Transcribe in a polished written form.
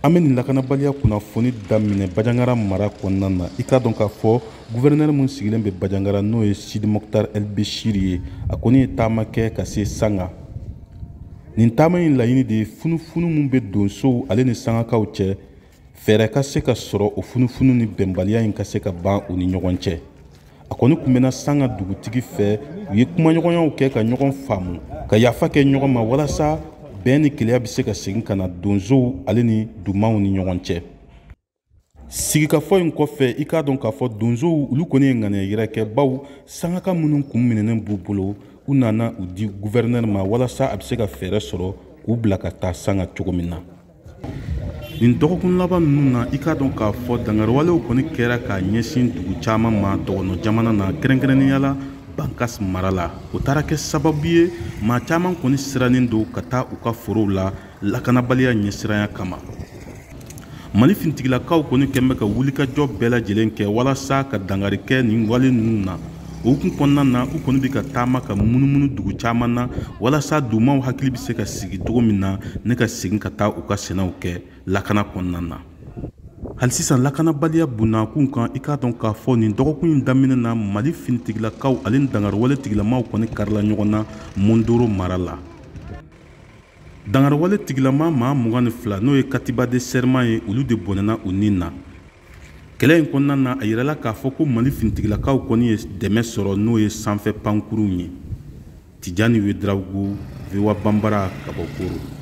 An bɛ nin lakanabaliya kunnafoni daminɛ Bandiagara mara kɔnɔna na. I k'a dɔn k'a fɔ guvɛrɛnɛri min sigilen bɛ Bandiagara, n'o ye Sidi Mokhtar El Bechir ye, a kɔni ye taama kɛ ka se Sanga. Nin taama in laɲini de ye funufunu min bɛ donsow ale ni sangakaw cɛ, fɛɛrɛ ka se ka sɔrɔ o funufunu ni bɛnbaliya in ka se ka ban u ni ɲɔgɔn cɛ. A kɔni kunbɛnna Sanga dugutigi fɛ, u ye kumaɲɔgɔnyaw kɛ ka ɲɔgɔn faamu, ka yafa kɛ ɲɔgɔn ma, walasa bɛn ni kelenya bɛ se ka segin ka na donsow ale ni dumanw ni ɲɔgɔn cɛ. Sigikafɔ in kɔfɛ, i k'a dɔn k'a fɔ donsow olu kɔni ye ŋaniya yira kɛ, baw sangaka minnu kun minɛnen b'u bolo, u nana u di guvɛrɛnɛri ma walasa a bɛ se ka fɛɛrɛ sɔrɔ k'u bila ka taa Sanga cogo min na. Nin dɔgɔkun laban ninnu na, i k'a dɔn k'a fɔ dankariwalew kɔni kɛra k'a ɲɛsin dugu caman ma dɔgɔnɔ jamana na, kɛrɛnkɛrɛnnenya la Bankas mara la. O taara kɛ sababu ye maa caman kɔni sirannen don ka taa u ka forow la lakanabaliya ɲɛsiranya kama. Mali finitigilakaw kɔni kɛn bɛ ka wulikajɔ bɛɛ lajɛlen kɛ walasa ka dankari kɛ nin wale ninnu na. O hukumu kɔnɔna na, u kɔni bɛ ka taama ka munumunu dugu caman na walasa dugumaw hakili bɛ se ka sigi cogo min na ne ka segin ka taa u ka sɛnɛw kɛ lakana kɔnɔna na. Hali sisan lakanabaliya bunakun kan, i k'a dɔn k'a fɔ nin dɔgɔkun in daminɛ na, Mali finitigilakaw ale ni dankariwale tigilamaw kɔni karila ɲɔgɔn na Mondoro mara la. Dankariwale tigilama maa 22, n'o ye katiba de serment ye, olu de bɔnɛna u ni na. Kɛlɛ in kɔnɔna na, a yirala k'a fɔ ko Mali finitigilakaw kɔni ye dɛmɛ sɔrɔ, n'o ye sanfɛ pankurunw ye. Tijani Ouédraogo, VOA Bambara, ka bɔ Koro.